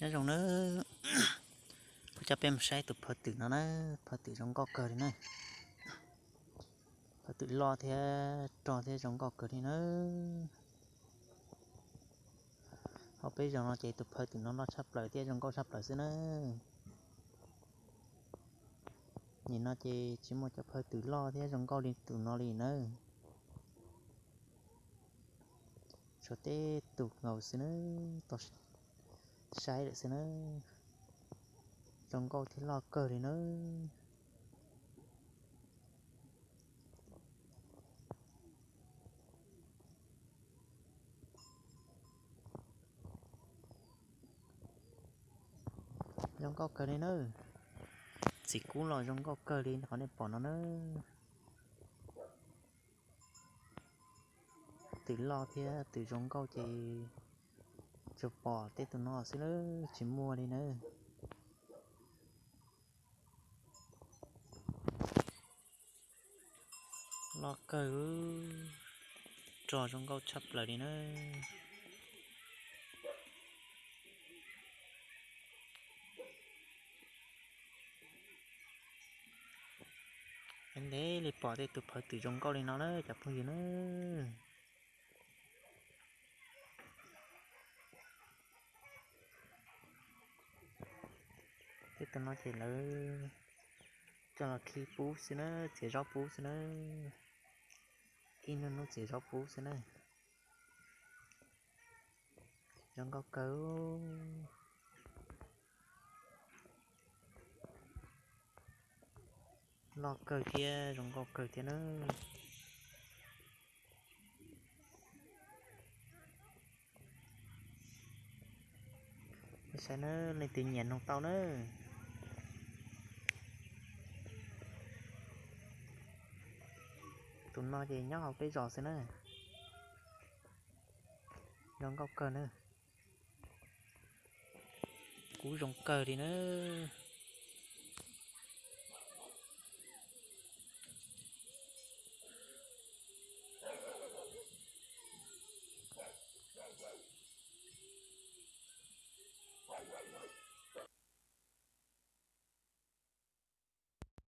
Nyob zoo nawb, kuv coj peb mus saib tus phaw twm no na, phaw twm zoo nkauj kawg li na. Phaw twm loj thiab rog thiab zoo nkauj kawg li na. Hauv peb zos no ces tus phaw twm no loj tshaj plaws thiab zoo nkauj tshaj plaws xwb na. Nim no ces tsis muaj cov phaw twm loj thiab zoo nkauj li tus no li na. Tshuav tej tus nkaus xwb na, tau saib lawm xwb na. Zoo nkauj thiab loj kawg li na. Zoo nkauj kawg li na. Txiv kub los zoo nkauj kawg li qhov nej pom no na. Twm loj thiab twm zoo nkauj ces tsuas pom tej tus no xwb na, tsis muaj li na. Loj kawg, rog zoo nkauj tshaj plaws li na. Ntev li pom tej tus phaw twm zoo nkauj li no na cov phooj ywg na. Tej tus no ces lawv coj los khi pub xwb na, txiav zaub pub xwb na. Ib hnub hnub txiav zaub pub xwb na. Zoo nkauj kawg. Loj kawg thiab zoo nkauj kawg thiab na. Saib na, leej twg nyiam noog tau na. Tus no ces nyob hauv peb zos xwb na. Zoo nkauj kawg na. Kub zoo kawg li na.